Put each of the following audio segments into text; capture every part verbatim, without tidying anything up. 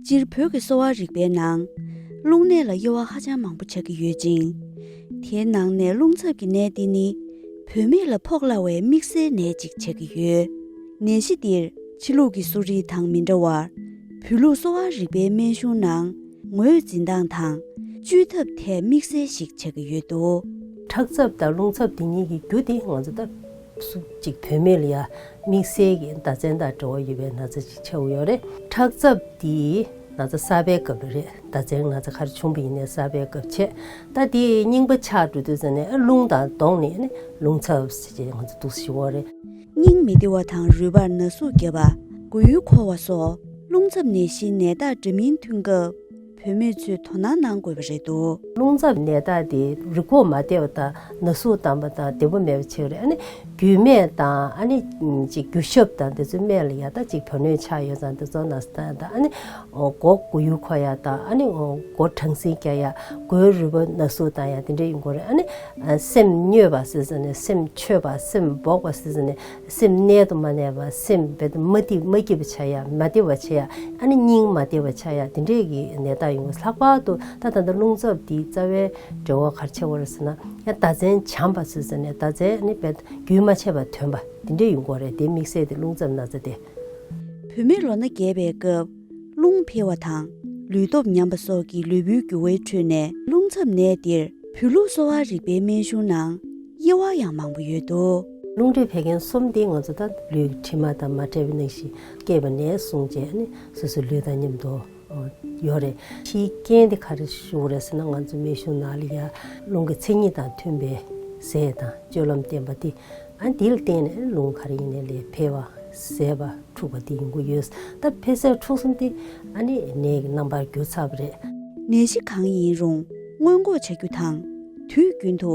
སྤྱིར་བོད་ཀྱི་གསོ་བ་རིག་པའི་ནང་རླུང་ནད་ལ་དབྱེ་བ་ཧ་ཅང་མང་པོ་ཆགས་ཀྱི་ཡོད་ཅིང་། དེའི་ནང་ནས་རླུང་འཚབ་ཀྱི་ནད་འདི་ནི་བུད་མེད་ལ་ཕོག་སླ་བའི་དམིགས་བསལ་ནད་ཅིག་ཆགས་ཀྱི་ཡོད། ནད་གཞི་འདིར་ཕྱི་ལུགས་ཀྱི་གསོ་རིག་དང་མི་འདྲ་བར། བོད་ལུགས་གསོ་བ་རིག་པའི་སྨན་གཞུང་ནང་ངོས་འཛིན་སྟངས་དང་བཅོས་ཐབས་ཐད་དམིགས་བསལ་ཞིག་ཆགས་ཀྱི་ཡོད་འདུག། ཁྲག་འཚབ་དང་རླུང་འཚབ་འདི་གཉིས་ཀྱི་རྒྱུ་དེ་ང་ཚོ་ད་སུ་གཅིག་བུད་མེད་ལ་ཡ་དམིགས་བསལ་གྱི་ཟླ་མཚན་དང་འབྲེལ་བ་ཡོད་པའི་ན་ཚ་ཅིག་ཆགས་ཀྱི་ཡོད་རེད། ཁྲག་འཚབ་འདི་ན་ཚ་གསར་པའི་སྐབས་ལ་རེད། ཟླ་མཚན་ན་ཚ་ག་རེ་བྱུང་བ་ཡིན་ནའི་གསར་པའི་སྐབས་བྱས། ད་དེ་རྙིང་པ་ཆགས་འགྲོ་དུས་ཙམ་ནས་ཨ་རླུང་དང་བསྡོངས་ནས་ཨ་ནི་རླུང་འཚབ་ཟེར་བྱས་ང་ཚོ་འདུག་ཞུ་བ་རེད། སྙིང་མི་བདེ་བ་དང་རུས་པར་ན་ཟུག་བརྒྱབ་པ། མགོ་ཡུ་འཁོར་བ་སོགས་རླུང་འཚབ་ནད་གཞིའི་ནད་རྟགས་འདྲ་མིན་ཐོན་སྐབས། བུད་མེད་ཚོས་དོ་སྣང་གནང་དགོས་པ་རེད་འདུག། རླུང་འཚབ་ནད་རྟགས་དེ་རུས་ཁོག་མ་བདེ་བ་དང་ན་ཟུག་བཏང་བ་དང་བདེ་པོ་མེད་པ་བྱེད་རེད། ཨ་ནི་རྒྱུས་མེད་དང་ཨ་ནི་ཅིག་རྒྱུ་ཞབས་དང་དེ་ཚོའི་སྨད་ལ་ཡ་ད་ཅིག་བུ་སྣོད་ཆགས་ཡོད་ཙང་དེ་ཚོ་ན་ཟུག་བཏང་ཡ་དང་། ཨ་ནི་མགོ་མགོ་ཡུ་འཁོར་ཡ་དང་། ཨ་ནི་མགོ་གྲང་སིང་རྒྱག་ཡ། མགོའི་རུས་པ་ན་ཟུག་བཏང་ཡ་དེ་འདྲ་ཡོང་གི་རེད། ཨ་ནི་སེམས་སྨྱོས་པ་ཟེར་ཟེར་ནས་སེམས་འཆོས་པ་སེམས་འབོག་པ་ཟེར་ཟེར་ནས། སེམས་གནས་དུ་མ་གནས་པ། སེམས་རྦད་དེ་མ་སྐྱིད་མ་སྐྱིད་པ་ཆགས་ཡ། མ་བདེ་བ་བྱེད་ཡ། ཨ་ནི་སྙིང་མ་བདེ་བ་ཆགས་ཡ། དེ་འདྲས་ཀྱི་ནད་རྟགས་ཡོང་གི། ལྷག་པར་དུ་ད་ད་ལྟ་རླུང་འཚབ་འདི་རྩ་བའི་འབྲེལ་བ་ག་རེ་ཆགས་ཀྱི་ཡོད་རེད་ཟེར་ན། ཡང་ཟླ་མཚན་བྱམས་པ་ཟེར་ཟེར་ནས་ཟླ་མཚན་ཨ་ནི་རྦད་རྒྱུན་མ་ཆད་པར་ཐོན་པ་དེ་འདྲས་ཡོང་གི་རེད། དེ་དམིགས་བསལ་དེ་རླུང་འཚབ་ན་ཚ་དེ། བུད་མེད་ལོ་ན་རྒས་པའི་སྐབས་རླུང་འཕེལ་བ་དང་ལུས་སྟོབས་ཉམས་པ་སོགས་ཀྱི་ལུས་པོའི་འགྱུར་བའི་ཁྲོད་ནས་རླུང་འཚབ་ནད་འདིར་བོད་ལུགས་གསོ་བ་རིག་པའི་སྨན་གཞུང་ནང་དབྱེ་བ་ཡང་མང་པོ་ཡོད་འདུག། རླུང་མཁྲིས་བད་ཀན་གསུམ་དེ་ང་ཚོ་ད་ལུས་ཀྱི་དྲི་མ་དང་མ་བྲལ་བའི་ནང་བཞིན་སྐྱེས་པ་ནས་བཟུང་བྱས་ནས་སོ་སོའི་ལུས་དང་མཉམ་དུ་ཡོད་རེད། ཕྱིའི་རྐྱེན་དེ་ག་རེ་ཞུ་དགོས་རེད་ཟེར་ན། ང་ཚོ་སྨན་གཞུང་ནང་ལ་ཡ་རླུང་གི་མཚན་ཉིད་དང་མཐུན་པའི་ཟས་དང་སྤྱོད་ལམ་བསྟེན་པ་དེ། ཨ་འདི་ལ་བརྟེན་ནས་རླུང་ག་རེ་ཡིན་ནའི་ལས་འཕེལ་བ་ཟད་པ་འཁྲུགས་པ་དེ་ཡོང་གི་ཡོད། ད་འཕེལ་ཟད་འཁྲུགས་གསུམ་དེ་ཨ་ནི་ནད་ཀྱི་རྣམ་པར་གྱུར་ཚར་བ་རེད། ནད་གཞི་གང་ཡིན་རུང་སྔོན་འགོག་བྱ་རྒྱུ་དང་དུས་རྒྱུན་དུ་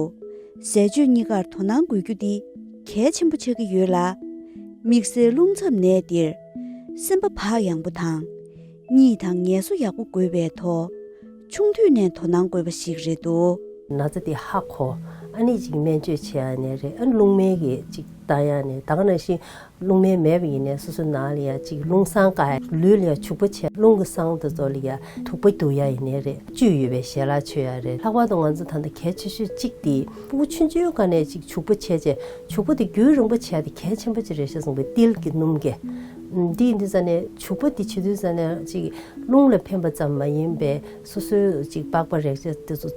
ཟས་སྤྱོད་གཉིས་ཀར་དོ་སྣང་དགོས་རྒྱུ་འདི་གལ་ཆེན་པོ་ཆགས་ཀྱི་ཡོད་ལ། དམིགས་བསལ་རླུང་འཚབ་ནད་འདིར་སེམས་པ་བག་ཡངས་པོ་དང་། གཉིད་དང་ངལ་གསོ་ཡག་པོ་དགོས་པའི་ཐོག་ཆུང་དུས་ནས་དོ་སྣང་དགོས་པ་ཞིག་རེད་འདུག། ན་ཚ་དེ་ཧ་གོ། ཨ་ནི་ཅིག་སྨན་བཅོས་བྱེད་ཡ་ནས་རེད། ཨ་རླུང་སྨན་གྱི་ཅིག་བཏང་ཡ་ནས། ད་ག་ནང་བཞིན་རླུང་སྨན་མེད་པ་ཡིན་ནའི་སོ་སོ་ནང་ལ་ཡ་ཅིག་རླུང་བསང་བཀག་ཡ། ལུས་ལ་ཡ་བྱུག་པ་བྱས། རླུང་གི་བསང་དེ་ཚོ་ལ་ཡ་དུག་པ་བསྡུ་ཡ་ཡིན་ནའི་རེད། བཅུད་ཡོད་པའི་ཞལ་ལག་མཆོད་ཡ་རེད། ལྷག་པར་དུ་ང་ཚོ་ད་ལྟ་གལ་ཆེ་ཤོས་གཅིག་དེ་ཕྲུ་གུ་ཆུང་ཆུང་སྒང་ནས་ཅིག་བྱུག་པ་བྱས་བྱས། བྱུག་པ་དེ་རྒྱུན་རིང་པོ་བྱས་དེ་གལ་ཆེན་པོ་ཅིག་རེད་ཤག་གསུངས་པའི་ཏིལ་གྱི་སྣུམ་གྱི། ཨམ། འདི་ཡིན་དུས་ཙ་ནས་བྱུག་པ་འདི་བྱེད་དུས་ཙ་ནས་ཅིག་རླུང་ལ་ཕན་པ་ཙམ་མ་ཡིན་པའི་སོ་སོའི་ཅིག་པགས་པ་རེག་བྱ་དེ་ཚོ་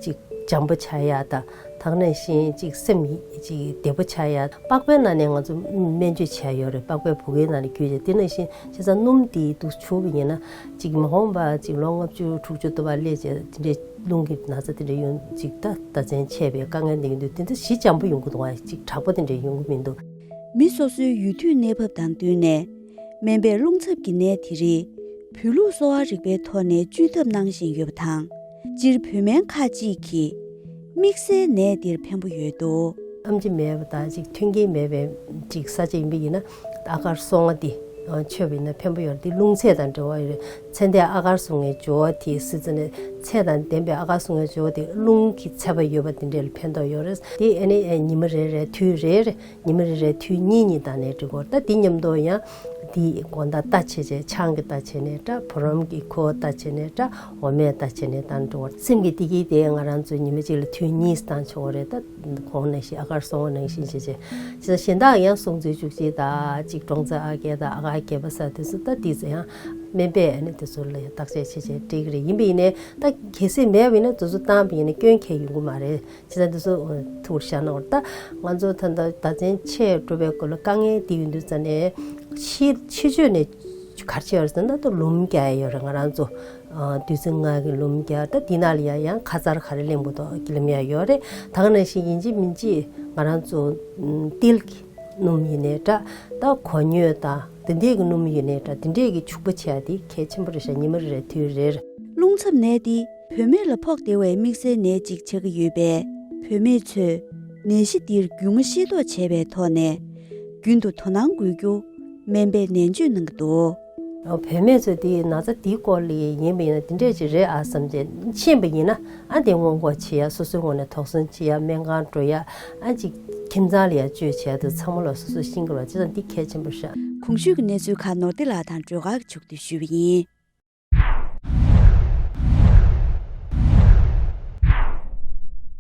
ཅིག་འཇམ་པོ་ཆགས་ཡ་དང་། ད་ག་ནང་བཞིན་ཅིག་སེམས་ཅིག་བདེ་པོ་ཆགས་ཡ། པགས་པའི་ནང་ནས་ང་ཚོ་སྨན་བཅོས་བྱས་ཡོད་རེད། པགས་པའི་བུ་གའི་ནང་ནས་བརྒྱུད་བྱས། དེ་ནང་བཞིན་བྱས་ཙང་སྣུམ་འདི་འདུག་བྱུག་པ་ཡིན་ན་ཅིག་མ་འོངས་པ་ཅིག་ལོ་ལྔ་བཅུ་དྲུག་ཅུ་དུ་བ་སླེབས་བྱས་དེ་འདྲའི་རླུང་གི་ན་ཚ་དེ་འདྲ་ཡོང་ཅིག་ད་ཟླ་མཚན་ཆད་པའི་དཀའ་ངལ་འདི་ཡོང་དུས་དེ་འདྲ་ཞི་འཇམ་པོ་ཡོང་གི་འདུག་ཨ། ཅིག་དྲག་པོ་དེ་འདྲ་ཡོང་གི་མི་འདུག། མི་སོ་སོའི་ཡུལ་དུས་གནས་བབ་དང་བསྟུན་ནས་སྨན་པས་རླུང་འཚབ་ཀྱི་ནད་དེ་རིགས་བོད་ལུགས་གསོ་བ་རིག་པའི་ཐོག་ནས་བཅོས་ཐབས་གནང་བཞིན་ཡོད་པ་དང་། སྤྱིར་བོད་སྨན་ཁག་ཅིག་གིས་དམིགས་བསལ་ནད་འདིར་ཕན་པོ་ཡོད་འདུག། ཨེམ་ཆི་མེད་པ་དང་ཅིག་མཐུན་རྐྱེན་མེད་པའི་ཅིག་ས་ཆ་ཡིན་པ་ཡིན་ན། ཨ་གར་སོ་ལྔ་འདི་མཆོད་པ་ཡིན་ན་ཕན་པོ་ཡོད་རེད། འདི་རླུང་ཚད་དང་འབྲེལ་བ་ཡོད་རེད། ཚེ་འདས་ཨ་གར་སོ་ལྔའི་སྦྱོར་བ་དེ་སྲིད་ཙམ་ནས་ཚད་དང་ལྡན་པའི་ཨ་གར་སོ་ལྔའི་སྦྱོར་བ་དེ་རླུང་གི་ཚད་པ་ཡོད་པ་དེ་འདྲ་ལ་ཕན་ཐོགས་ཡོད་རེད། དེ་ཨ་ནི་ཉི་མ་རེ་རེ་དུས་རེ་རེ། ཉི་མ་རེ་རེ་དུས་གཉིས་གཉིས་བཏང་ནས་འགྲིག་གོ། ད་དེ་མཉམ་དུ་ཡང་དེའི་དགོང་དག་ལྟ་བྱས་བྱས། ཆང་གི་ལྟ་བྱས་ནས་འདྲ། བུ་རམ་གྱི་ཁུ་བ་ལྟ་བྱས་ནས་འདྲ། འོ་མས་ལྟ་བྱས་ནས་བཏང་འགྲོ་བར། སེམས་ཀྱི་བདེ་སྐྱིད་དེ་ང་རང་ཚོ་ཉི་མ་གཅིག་ལ་དུས་གཉིས་བཏང་ཆོག་གི་རེད། ད་གོང་ནང་བཞིན་ཨ་གར་སོ་ལྔ་ནང་བཞིན་བྱས་བྱས། བྱས་ཙང་གཞན་དག་ཡང་སྲོག་འཛིན་བཅུ་གཅིག་དང་ཅིག་ཀྲོང་ཙེ་ཨ་བརྒྱད་དང་ཨ་གར་བརྒྱད་པ་ཟེར་དེ་ཚོ། ད་དེ་ཚོ་ཡང་སྨན་པས་ཨ་ནི་དེ་ཚོ་ལ་ཡང་བརྟག་དཔྱད་བྱས་བྱས་འགྲིག་གི་རེད། ཡིན་པ་ཡིན་ནའི་ད་གལ་སྲིད་མེད་པ་ཡིན་ན་དེ་ཚོ་བཏང་བ་ཡིན་ན་སྐྱོན་གང་ཡང་ཡོང་གི་མ་རེད། བྱས་ཙང་འདི་ཚོ་ཐུགས་བཞག་གནང་བར། ད་ང་ཚོ་ད་ལྟ་ཟླ་མཚན་ཆད་འགྲོ་བའི་སྐོར་ལ་དཀའ་ངལ་འདི་ཡོང་དུས་ཙ་ནས་ཕྱི་ཕྱི་ཕྱོགས་ནས་ག་རེ་བྱས་ཡོད་རེད་ཟེར་ན། ད་ལུམ་རྒྱག་ཡ་ཡོད་རེད། ང་རང་ཚོ་བདུད་རྩི་ལྔ་གི་ལུམ་རྒྱག། ད་འདི་ནང་ལ་ཡ་ཡང་ཁ་ཚར་ག་རེ་ལེན་དགོས་འདུག་གི་ལེན་ཡ་ཡོད་རེད། ད་ག་ནང་བཞིན་ཡིན་གཅིག་མིན་གཅིག་ང་རང་ཚོ་ཏིལ་གྱི་སྣུམ་ཡིན་ནའི་འདྲ། ད་གོ་སྙོད་དང་དེ་འདྲས་ཀྱི་སྣུམ་ཡིན་ནའི་འདྲ། དེ་འདྲས་ཀྱི་བྱུག་པ་བྱས་ཡ་དེ་གལ་ཆེན་པོ་རེད་ཤག། ཉི་མ་རེ་རེ་དུས་རེར། རླུང་འཚབ་ནད་འདི་བུད་མེད་ལ་ཕོག་བདེ་བའི་དམིགས་བསལ་ནད་ཅིག་ཆགས་ཀྱི་ཡོད་པས། བུད་མེད་ཚོས་ནད་གཞི་འདིར་རྒྱུས་མངའ་ཤེས་རྟོགས་བྱས་པའི་ཐོག་ནས་རྒྱུན་དུ་དོ་སྣང་དགོས་རྒྱུ་སྨན་པས་ནན་བརྗོད་གནང་གི་འདུག། བུད་མེད་ཚོས་འདི་ན་ཚ་འདིའི་སྐོར་ལ་ཡིན་པ་ཡིན་ན་འདི་འདྲས་ཅིག་རེད་ཨ་བསམ་བྱས་ཤེས་པ་ཡིན་ན། ཨ་འདི་སྔོན་འགོག་བྱེད་ཡ། སོ་སོའི་ངོས་ནས་དོགས་ཟོན་བྱེད་ཡ། སྨན་ཁང་འགྲོ་ཡ། ཨ་ཅིག་ཁྱིམ་ཚང་ལ་ཡ་བཅོས་བྱེད་ཡ་དེ་ཚང་མ་ལ་སོ་སོས་ཤེས་དགོས་པ། བྱས་ཙང་འདི་གལ་ཆེན་པོ་རེད་ཤག། གོང་ཞུས་ཀྱི་གནས་ཚུལ་ཁག་ནོར་བདེ་ལགས་དང་སྒྲོལ་དཀར་མཆོག་གིས་ཞུས་པ་ཡིན།